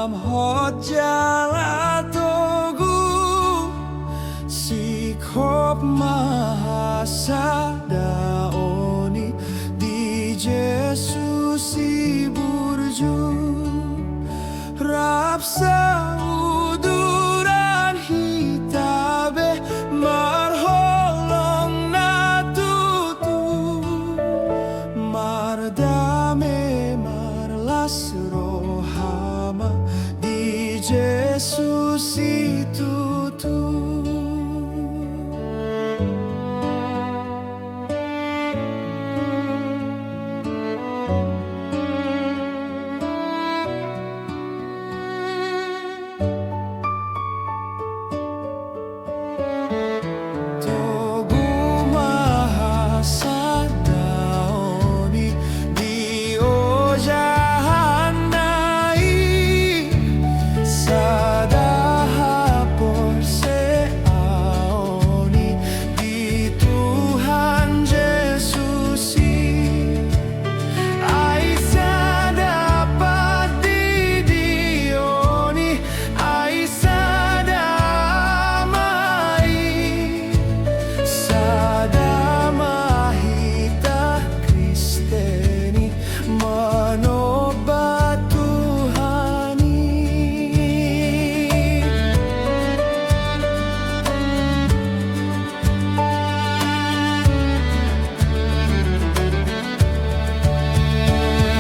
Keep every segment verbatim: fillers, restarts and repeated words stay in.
Hot jala togu, singkop ma hasadaon i di Jesus i burju. Rap sauduran hita be marholong na tutu, mardame marlas roha ma di Jesus i tutu. Togu ma hasadaon i di ojahanna i, sada haporseaon i di Tuhan Jesus i. Ai sada pandidion i, ai sada Ama i, sada ma hita Kristen i, manomba Tuhan i.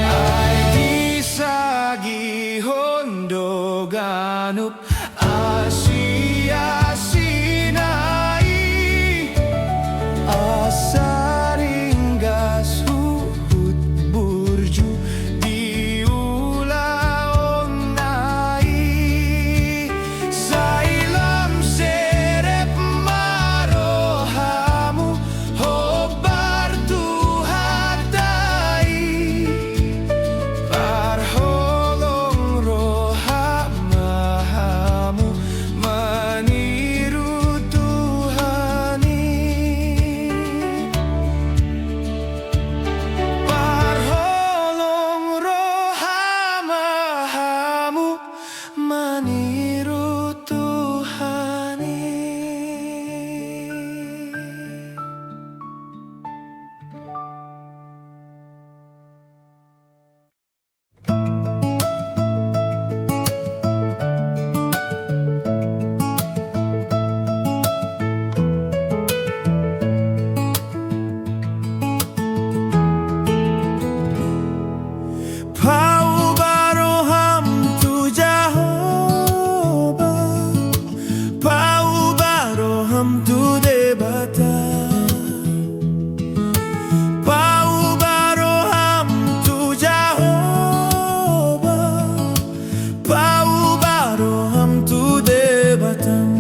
Ai disagihon do ganup asi-asina i, asa ringgas huhut burju di ulaonna i. Sai lam serep ma rohamu hombar Tuhanta i. Parholong roha ma hamu maniru Tuhan i. Parholong roha ma hamu maniru Tuhan i. Pauba roham tu Jahowa, pauba roham tu Debata. Pauba roham tu Jahowa, pauba roham tu Debatam.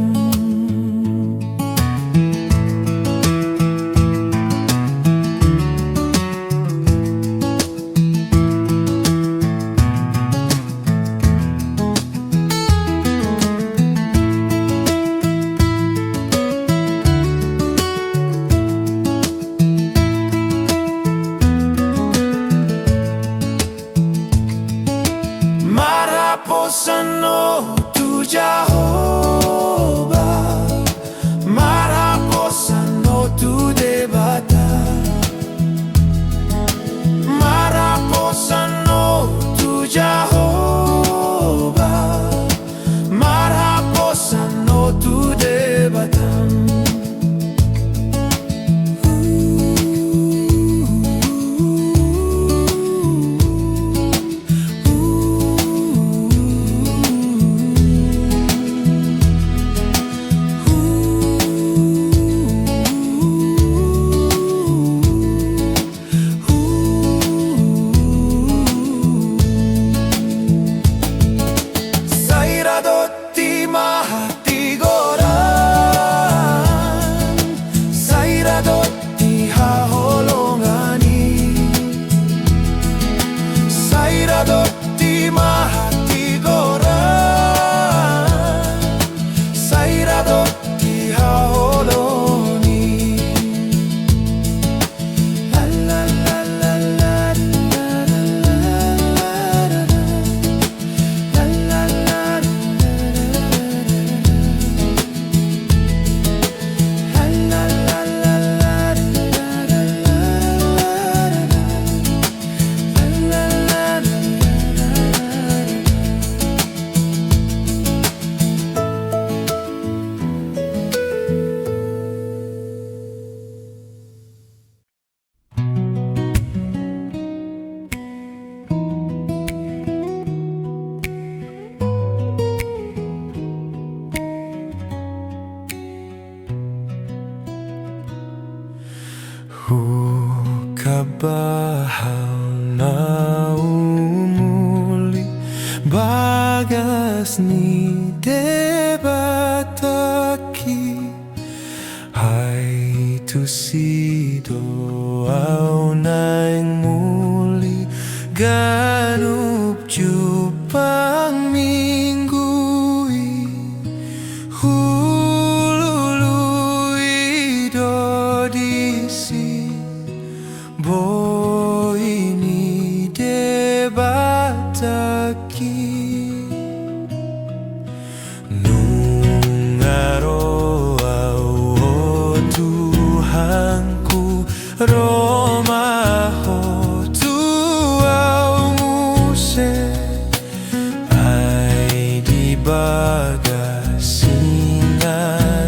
Marhaposan ho tu Jahowa, marhaposan ho tu Debata. Marhaposan ho tu Jahowa, marhaposan ho tu Debatam. Bahal na umuli bagas ni Debatangki. Ai tusi do au naeng muli ganup Jumpang Minggu i, hulului do disi boi ni Debatangki. Nunga ro au, o Tuhanku, ro ma Ho tu au muse. Ai di bagas ingananmu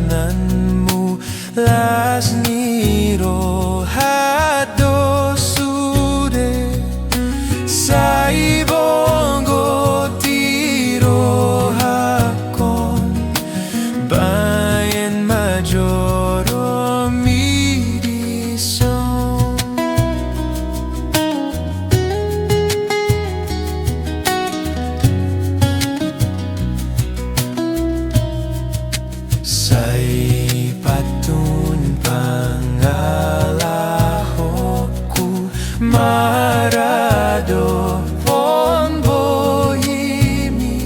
las ni roha do sude, sai bonggot i rohangkon, baen ma joro mi dison. Sai patun pangalahonku maradophon bohimi,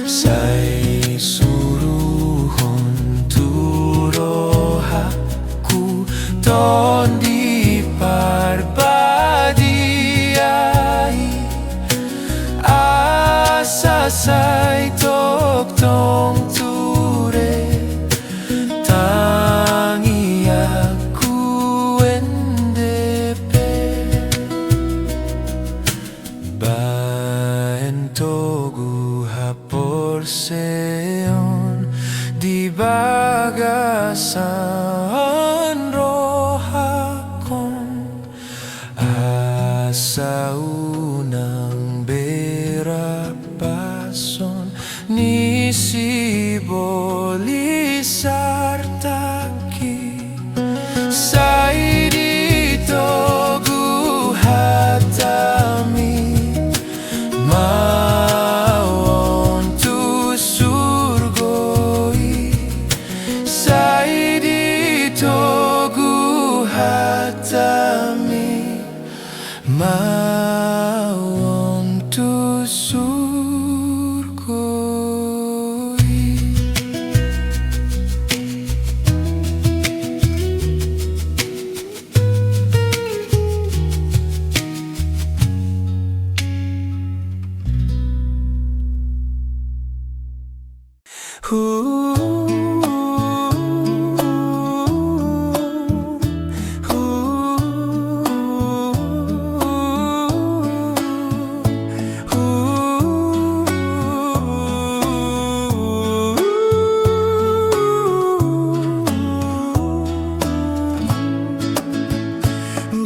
sai suruhon tu rohangku Tondi Parbadia i, asa sai tongtong ture tangiangku ende pe. Baen togu haporseaon di bagasan rohangkon, asa unang be rapason ni sibolis artangki. Sai ditogu hatami ma on tu surgo i. Sai ditogu hatami ma on tu surgo i.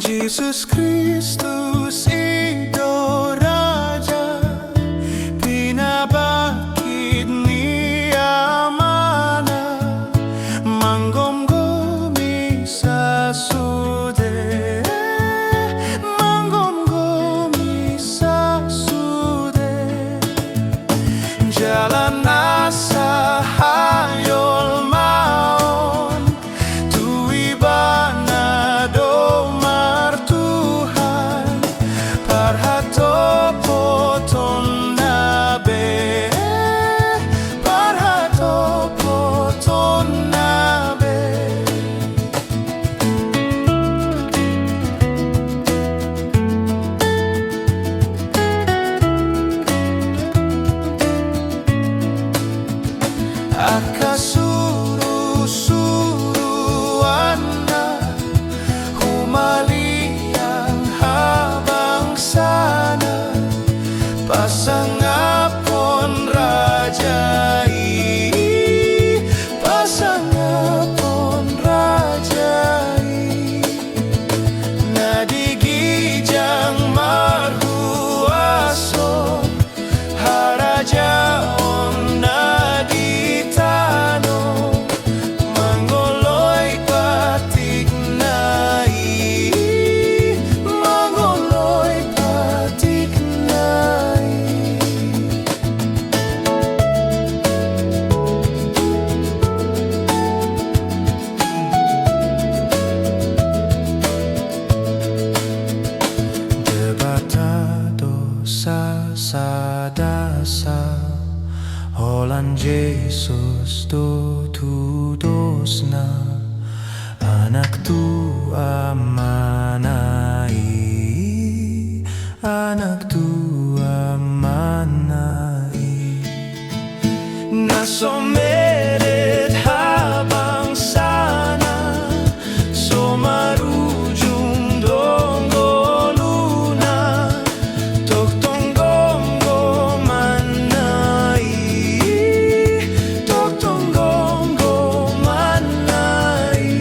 Jesus Kristus i do Raja, pinabangkit ni Amana, manggomgomi sasude, manggomgomi sasude. Jala na sahayol ma on tu Ibana do martuhan, parhatopotonna be. Angka surusuruanna humaliang habangsana, pasangaphon raja i, pasangaphon raja i. Na di ginjang marhuaso, harajaon na di tano, mangoloi patikna i, Dasa, holan Jesus do tudosna, anak tu amana i, anak tu amana i. Na so medet habangsana, so marujung do ngoluna, tongtong gomgomanna i, tongtong gomgomanna i.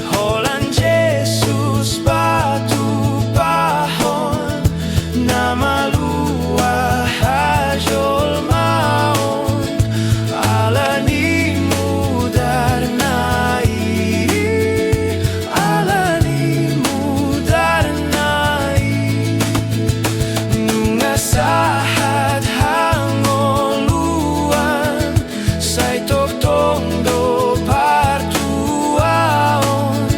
Holan Jesus patupahon na malua hajolmaon, ala ni mudarna i, ala ni mudarna i. Nunga sahat hangoluan, sai tongtong do partuaon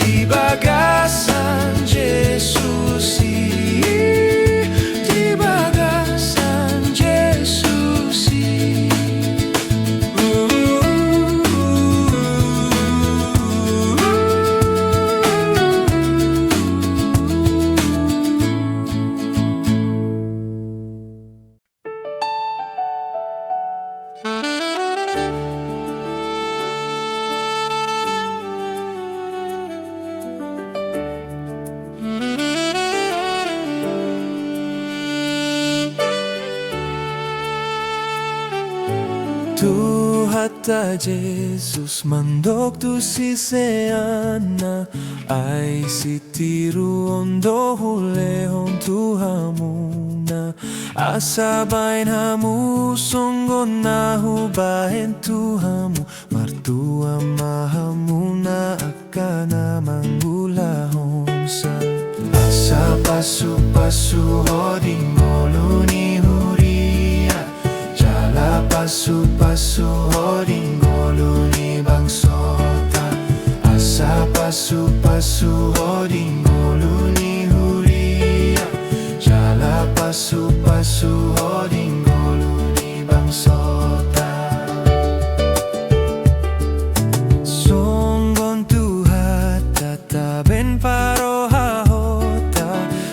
di bagasan Jesus i, di bagasan Jesus i. Tuhanta Jesus mandok tu siseanna, ai sitiruon do hulehon tu hamuna, asa baen hamu songon na hubaen tu hamu. Martua ma hamuna angka na mangulahonsa. Asa pasupasu ho di ngolu ni huria, jala pasupasu ho di ngolu ni bangsota. Asa pasupasu ho di ngolu ni huria, jala pasupasu ho di ngolu ni bangsota. Songon Tuhanta tabaen parrohahonta,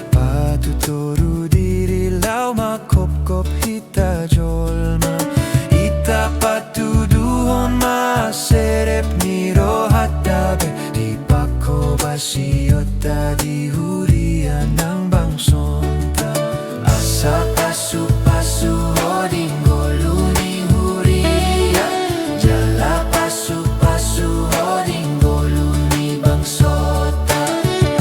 patutoru diri laho manghophop hita jolma. Hita patuduhon ma serep ni rohanta be, dipanghobasionta di huria nang bangsonta. Asa pasupasu ho di ngolu ni huria, jala pasupasu ho di ngolu ni bangsota.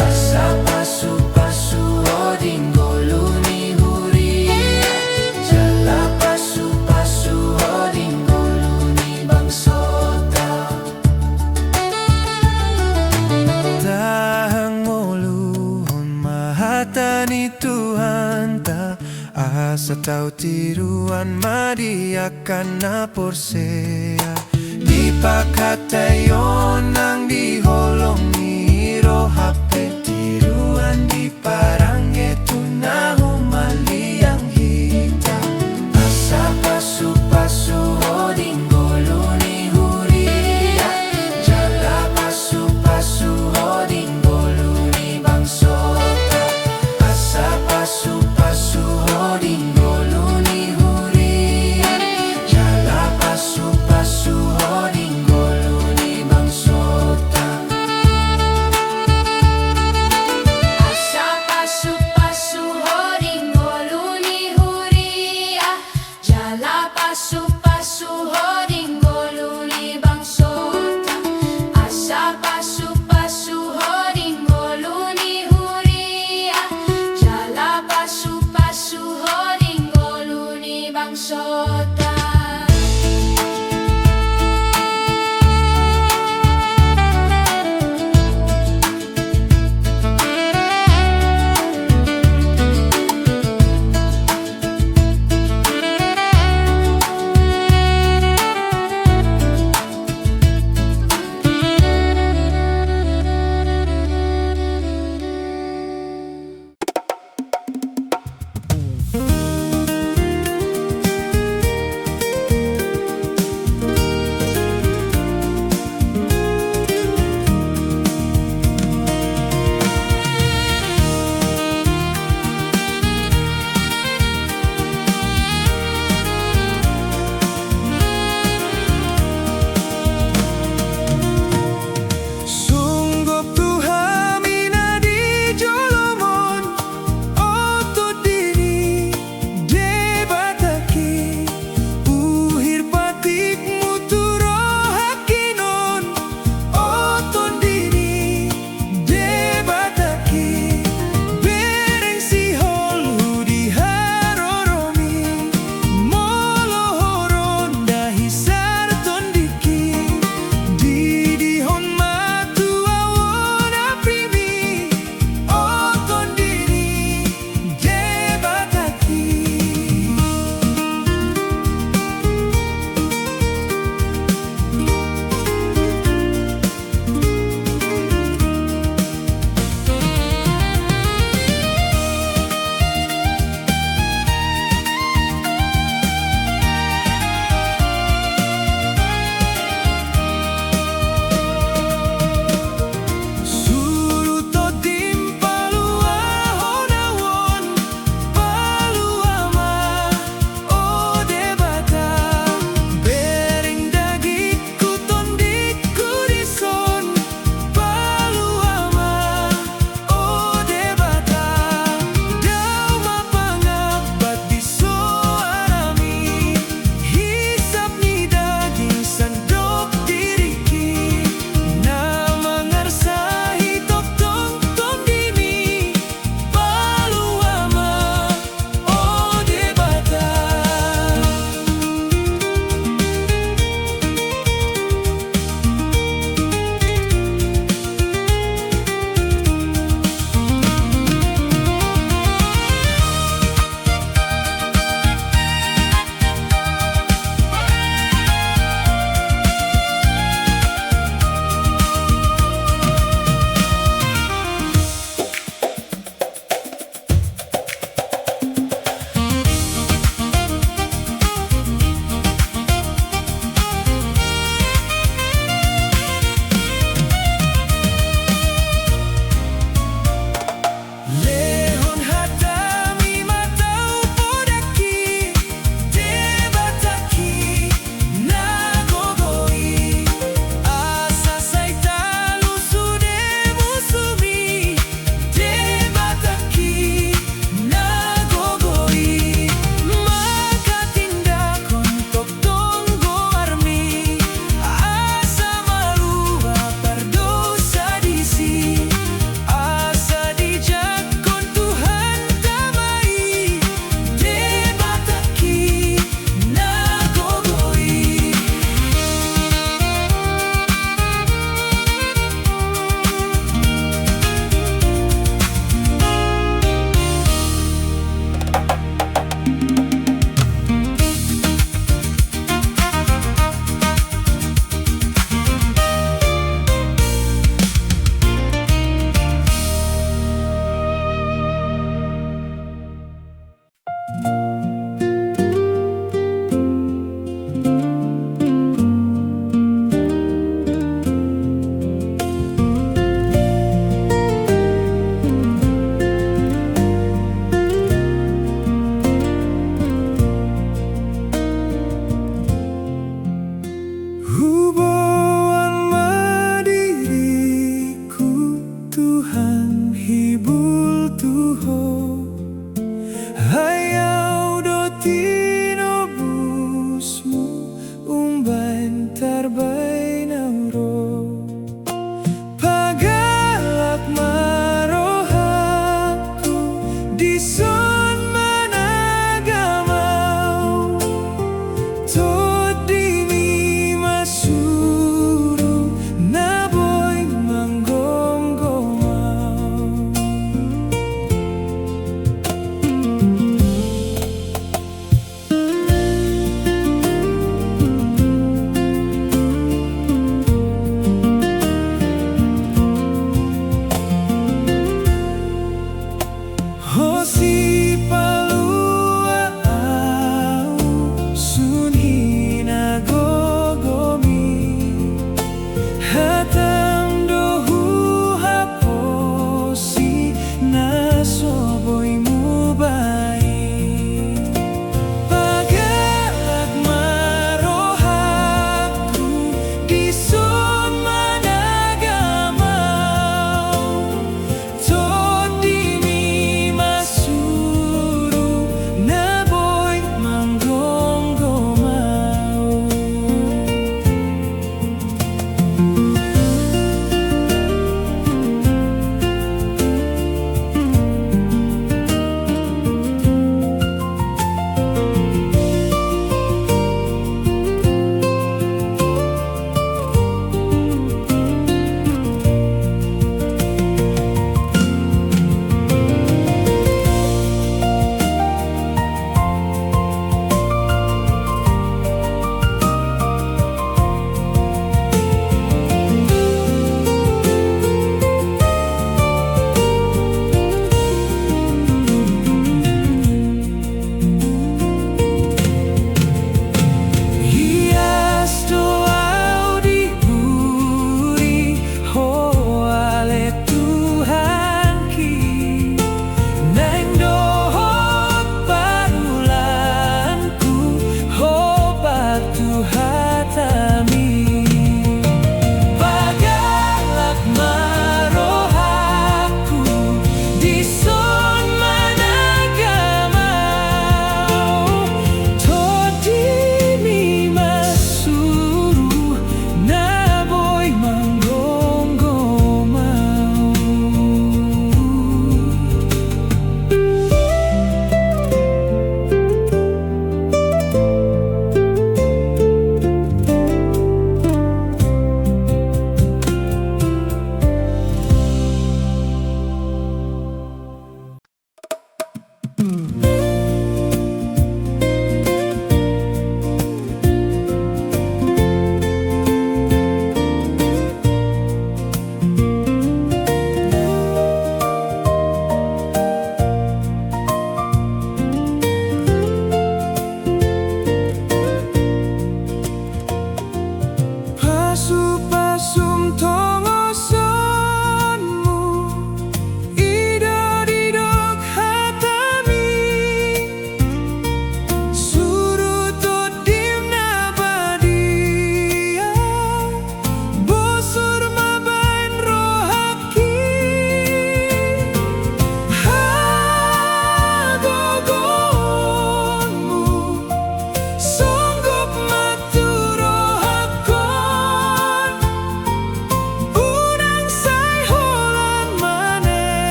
Asa pasupasu ho di ngolu ni huria, jala pasupasu ho di ngolu ni bangsota. Tahangoluhon ma hata ni Tuhanta, asa tau tiruan ma di angka na porsea. Di panghataion nang di holong ni roha pe, tiruan di parange tu na humaliang hita. Asa pasupasu ho di ngolu ni huria, jala pasupasu ho di ngolu ni bangsota. Asa pasupasu ho di ngolu ni huria, jala pasupasu ho di ngolu ni bangsota.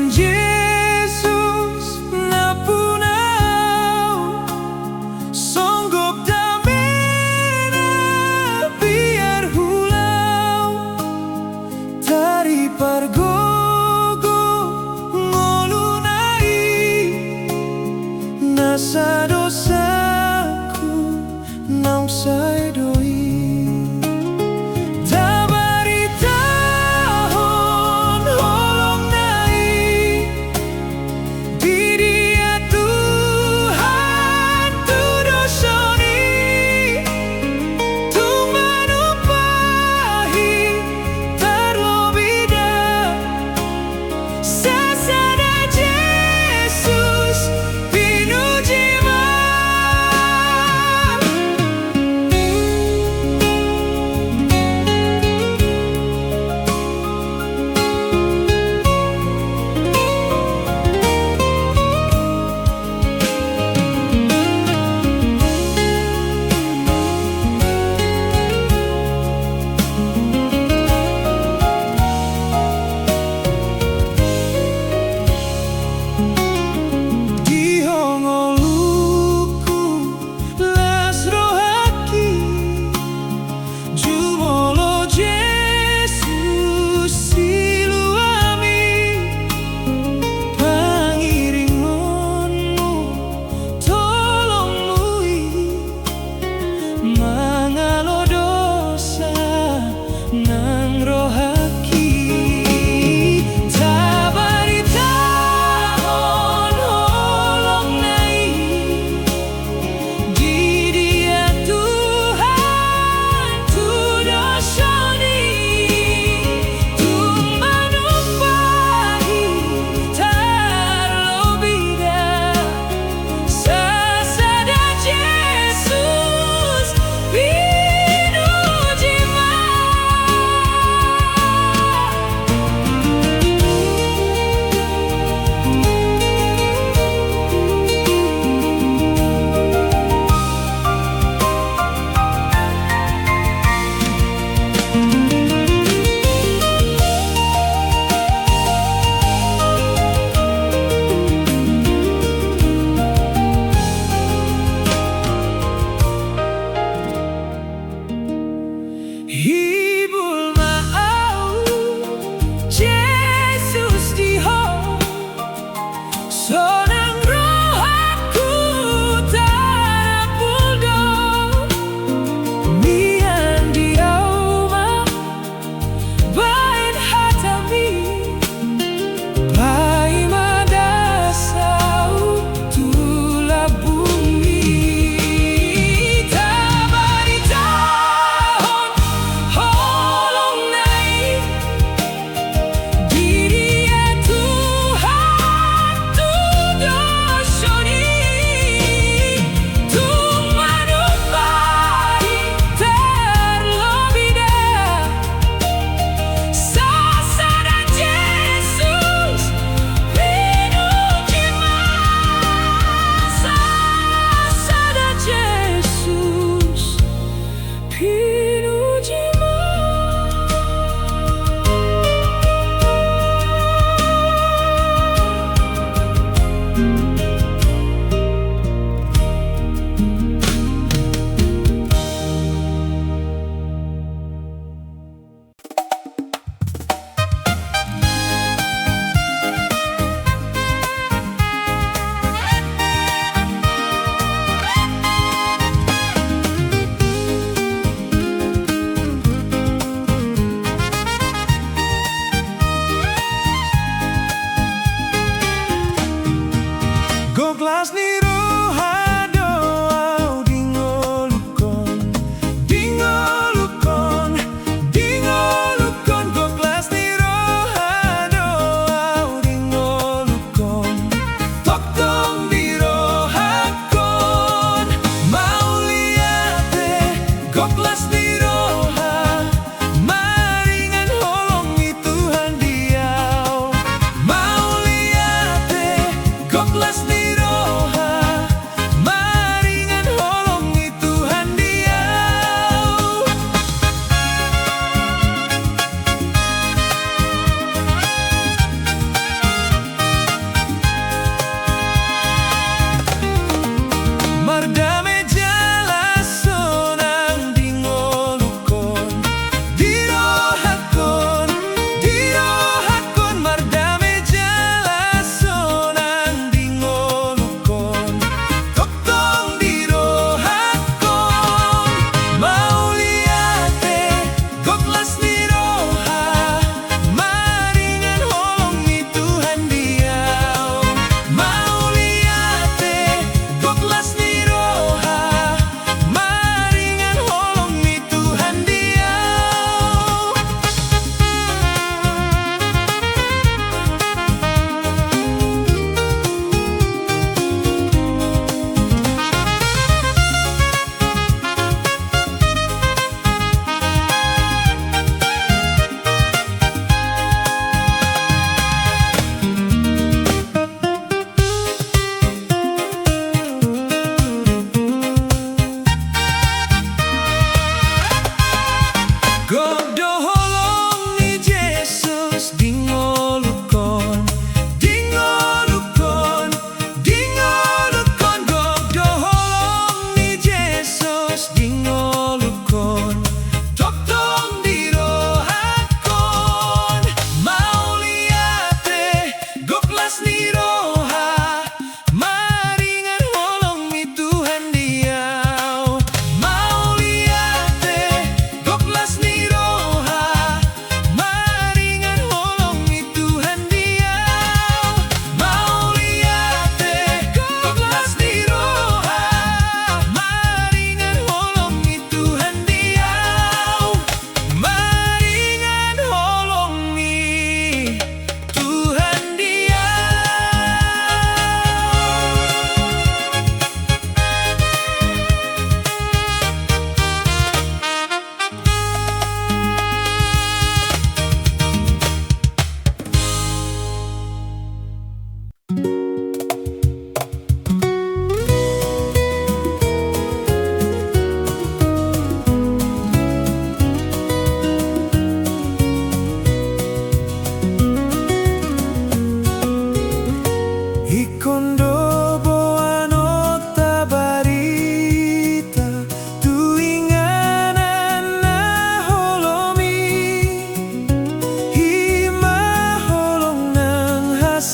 Jesus nampuna au, songgop dame na biar hulau, taripargogo ngoluna i, nasa dosaku naung sai do i. Tabaritahon holongna i, di dia Tuhan tu dosa ni, tung manumpahi tarlobi da. Sasada Jesus, pinuji ma. Di ho ngolungku, las rohangki, jumolo Jesus siluami, pangiringonmu, tolongmu i, mangalo dosa nang rohangki. Tabaritahon holongna i, di dia Tuhan tu dosa ni, tung manumpahi tarlobi da. Sasada Jesus, pinuji ma. Hibul ma au, Jesus, di ho. Sonang rohangku tarapul do, mian di au ma baen hatami, paima das au tu lambungmi. Tabaritahon holongna i, di dia Tuhan tu dosa ni, tung manumpahi tarlobi da. Sasada Jesus, pinuji ma. Sasada Jesus, pinuji ma. Gok las ni roha do au di ngolungkon, di ngolungkon, di ngolungkon. Gok las ni roha do au di ngolungkon, tongtong di rohangkon. Mauliate, gok las ni roha, maringan holong ni Tuhan di au. Mauliate, gok las ni roha,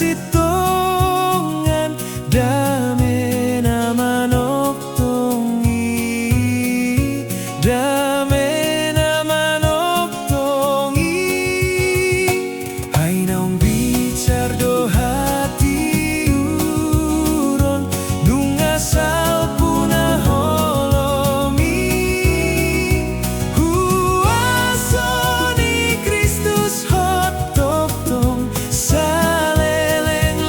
sintongan, dame na manongtong i, dame na manongtong i. Ai naung binsar do hatiuron, nunga salpu na holom i. Huaso ni Kristus hot tongtong, saleleng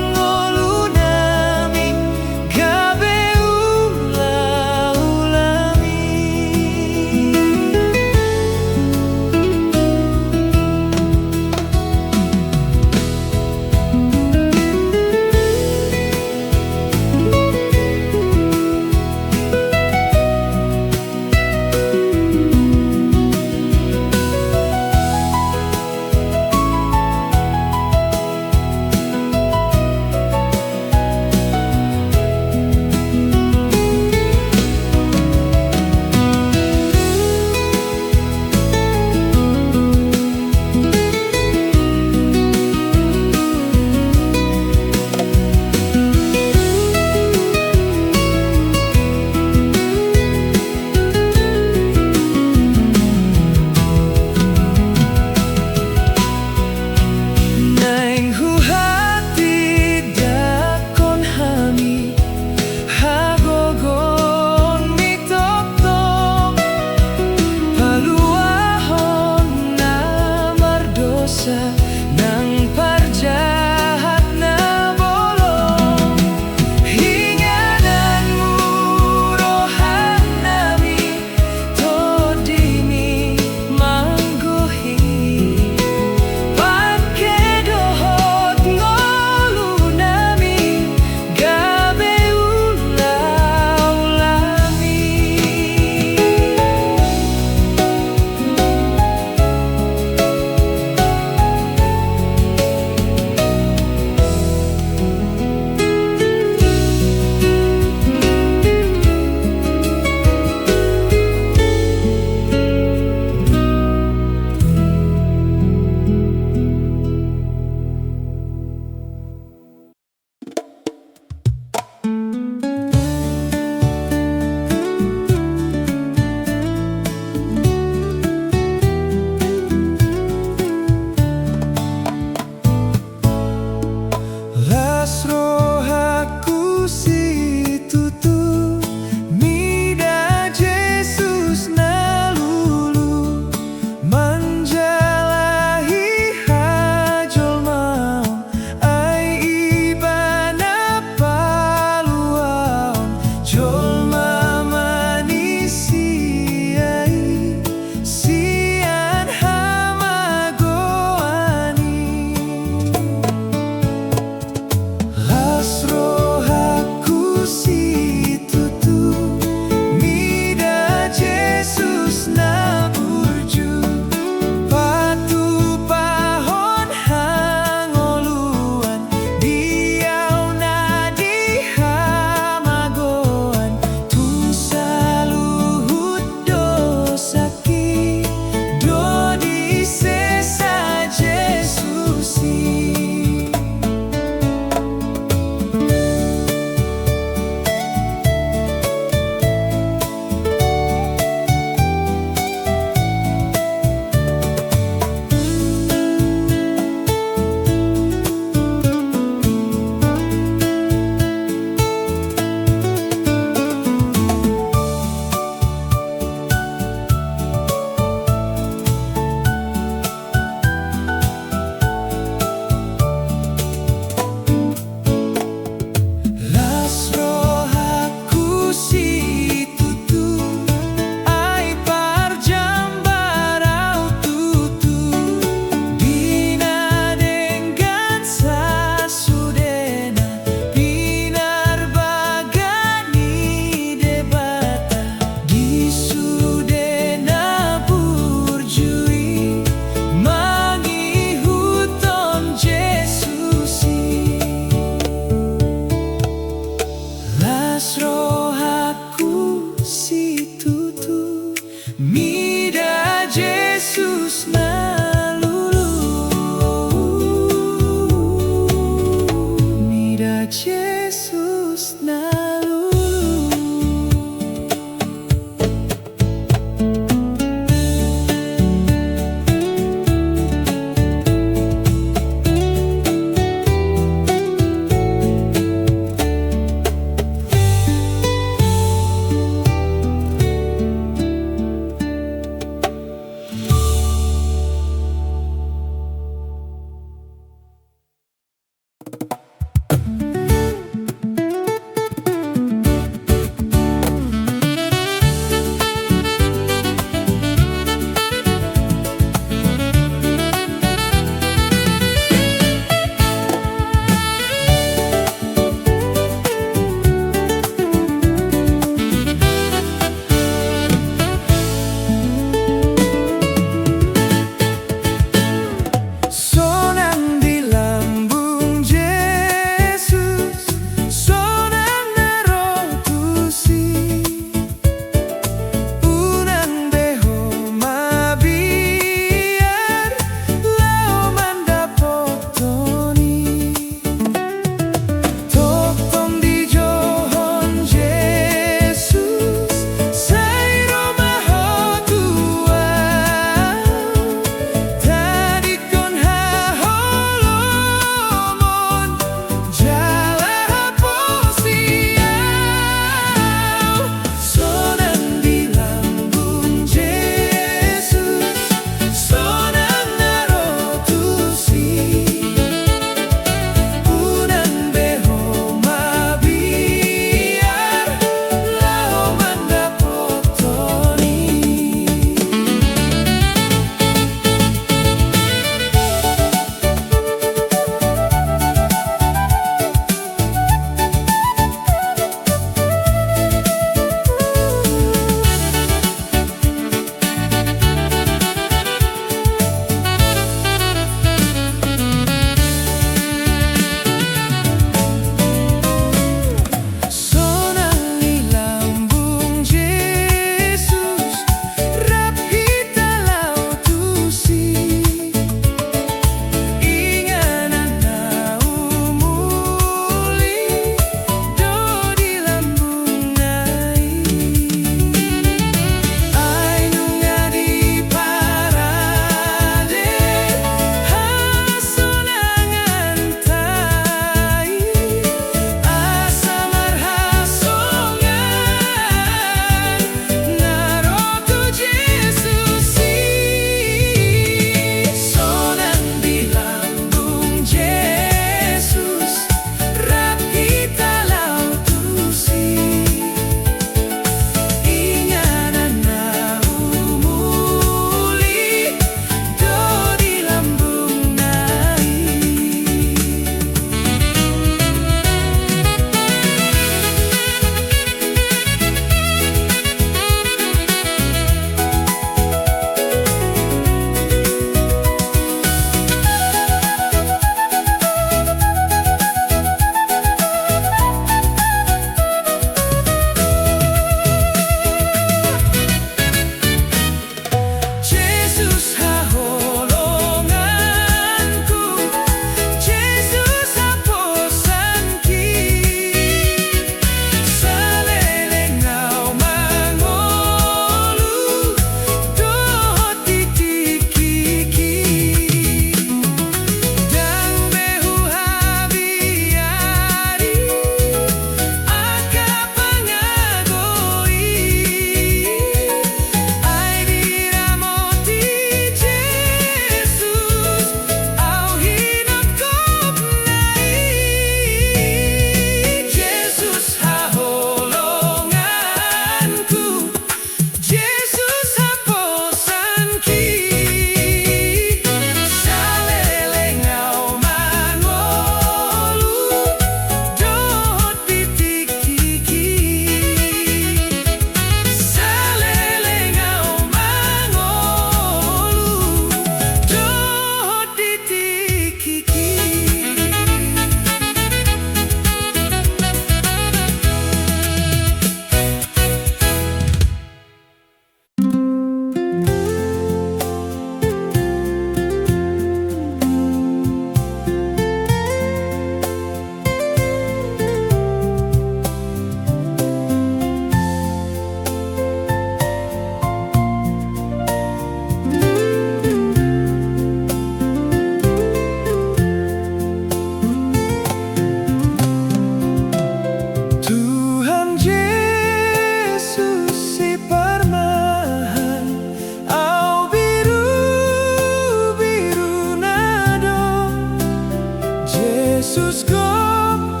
Jesus gok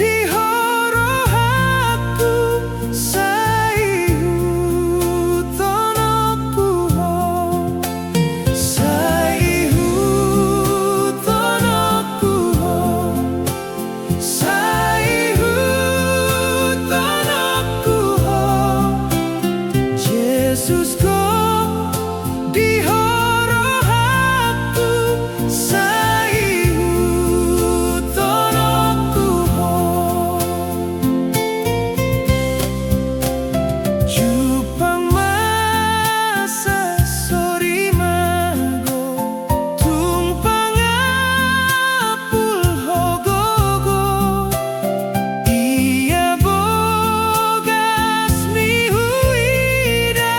di ho rohangku, sai ihuthononku ho, sai ihuthononku ho, sai ihuthononku ho. Jesus gok di ho rohangku, sai ihuthononku ho. Jumpang ma sasori mago, tung pangapul ho gogo. Ia bogasmi huida,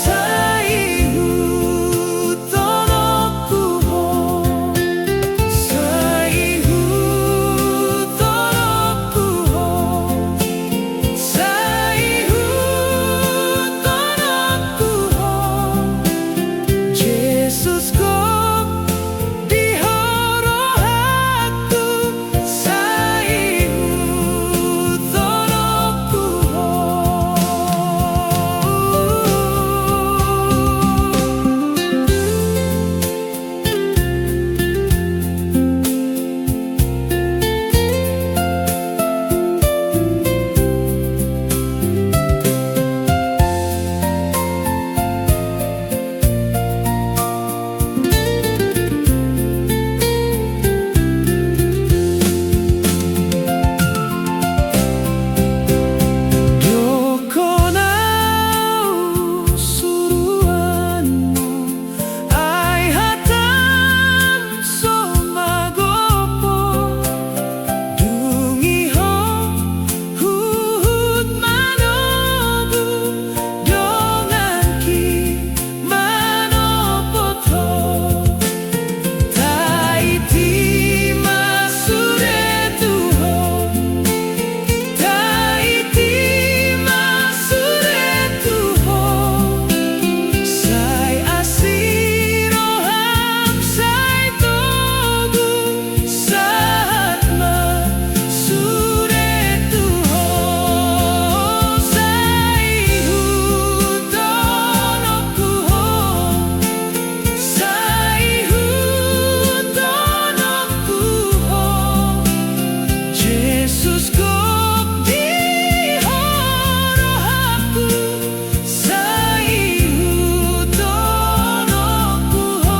sai ihuthononku ho, sai ihuthononku ho, sai ihuthononku ho. Jesus gok di ho rohangku, sai ihuthononku ho. Dohononku suruanmu, ai hatam so magopo. Dung i ho huhut manogu, donganki manopot ho. Taiti ma sude tu ho, taiti ma sude tu ho. Sai asi roham, sai togu, sahat ma sude tu ho. Sai ihuthononku ho, sai ihuthononku ho. Jesus gok di ho rohangku, sai ihuthononku ho.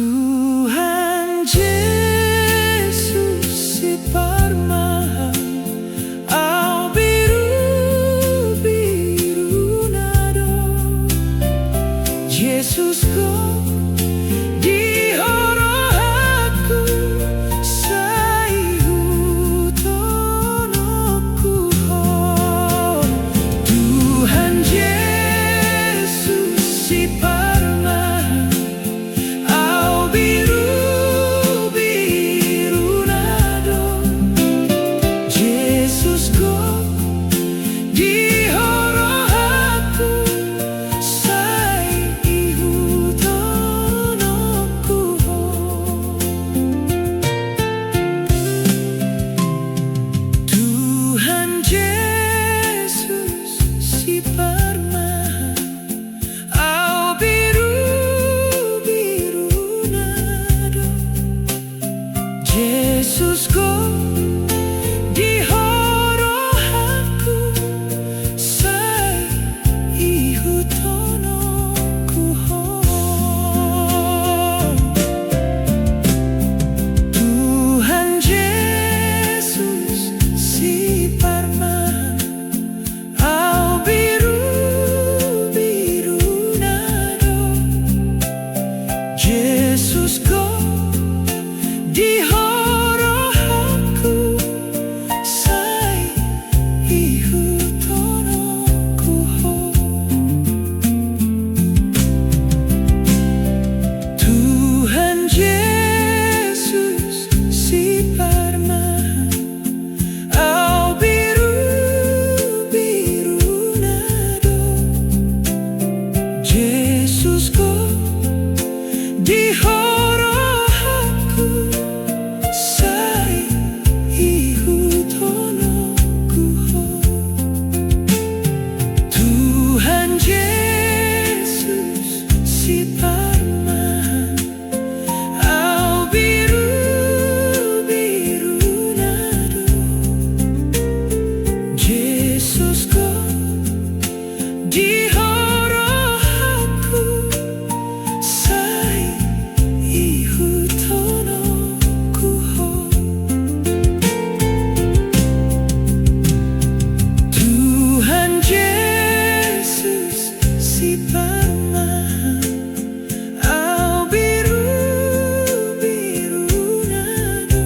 Tuhan Jesus siparmahan, au birubiru na do. Jesus gok di ho rohangku, sai ihuthononku ho. Tuhan Jesus siparmahan, au birubiru na do. Jesus gok di ho rohangku, sai ihuthononku Tusko di ho rohangku, sai ihuthononku ho. Tuhan Jesus, siparumaen, au birubiruna do. Jesus ko di ho rohangku, sai ihuthononku ho. Tuhan Jesus, siparumaen, au birubiruna do.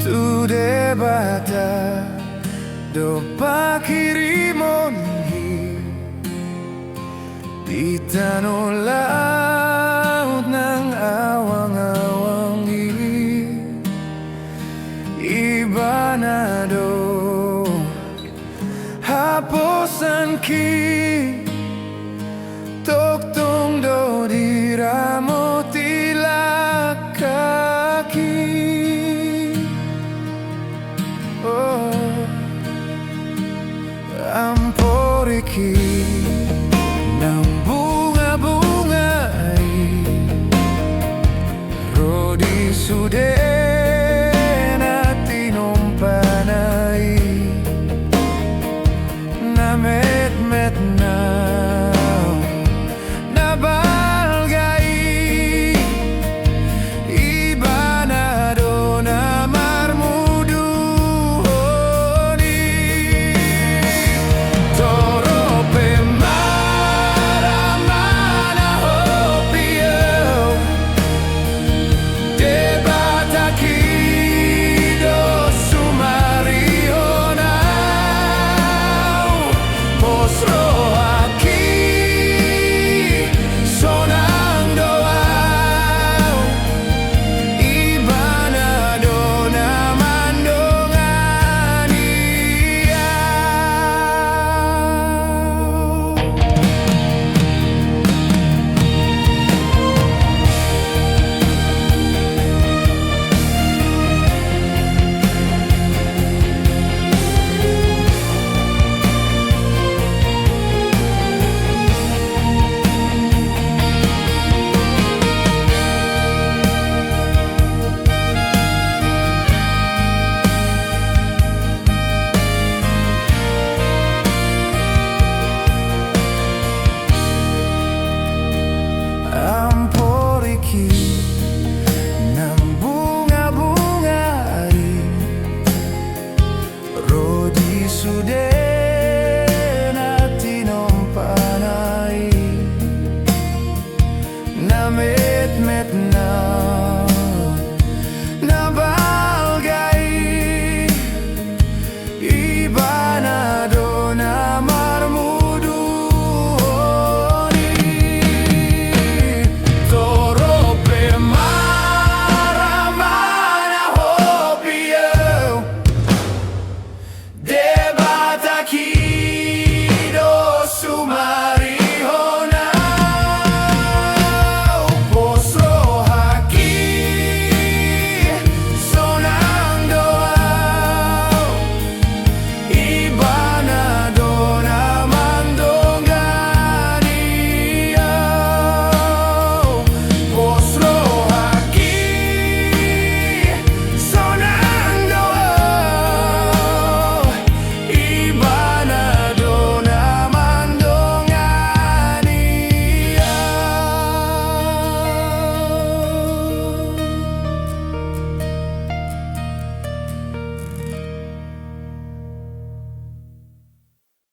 Tu Debata do panghirimon i, di tano laut nang awangawang i, Ibana do haposanki, tongtong do diramoti langkangki. O, amporik i nang bungabunga i, ro di sude na tinompana i, na metmet naung na balga i, Ibana do na marmuduhon i. Torop pe mara manahopi au, Debatangki do sumarihon au, pos ro